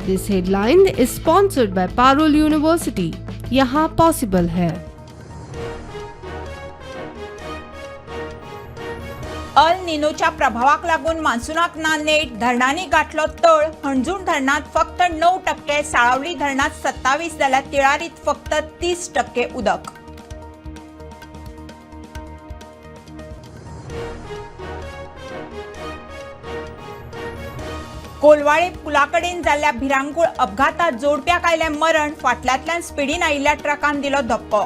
This headline is sponsored by Parul University. यहाँ possible है। अल निनोच्या प्रभावाक लागून मान्सूनाक ना नेट, धरणांनी गाठलो तळ। हणजूण धरणात फक्त 9%, साळावली धरणात 27 जाल्यार तिळारीत फक्त 30% उदक। कोलवाळे पुलाकडेन जाल्ल्या भिरांकूळ अपघातात जोडप्याक आयलें मरण, फाटल्यांतल्यान स्पिडीन आयिल्ल्या ट्रकान दिलो धपको।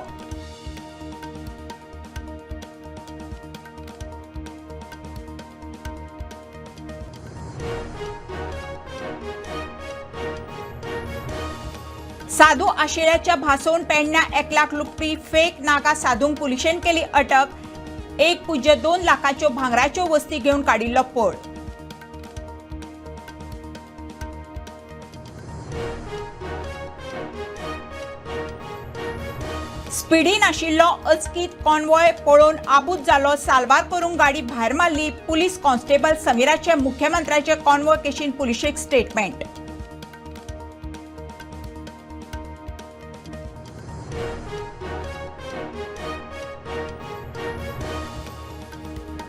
साधू आशिल्याच्या भासोवन पेडण्या 1 लाख लुटपी फेक नागा साधूंक पुलिशेन केली अटक। 1.02 लाखाच्यो भांगराच्यो वस्ती घेवन काडिल्लो पळ। स्पिडीन आशिल्लो अचकीत कॉन्वॉय पळोवन आबूज जालो, साल्वार करूंक गाडी भायर मारली। पुलीस कॉन्स्टेबल समीराचे मुख्यमंत्र्याचे कॉन्वॉय केशीन पुलिशेक स्टेटमेंट।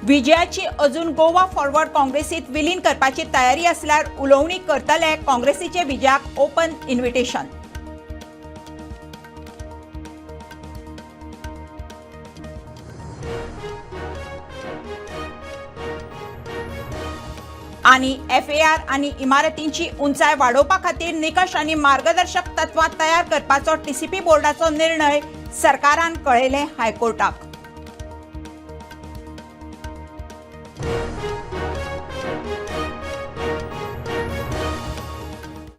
विजयाची अजून गोवा फॉरवर्ड काँग्रेसीत विलीन करपाची तयारी आसल्यार उलोवणी करतले, काँग्रेसीचे विजयाक ओपन इन्व्हिटेशन। आणि एफएआर आणि इमारतींची उंचाय वाडोवपा खातीर निकश आनी मार्गदर्शक तत्वां तयार करपाचो टीसीपी बोर्डाचो निर्णय, सरकारान कळयलें हायकोर्टाक।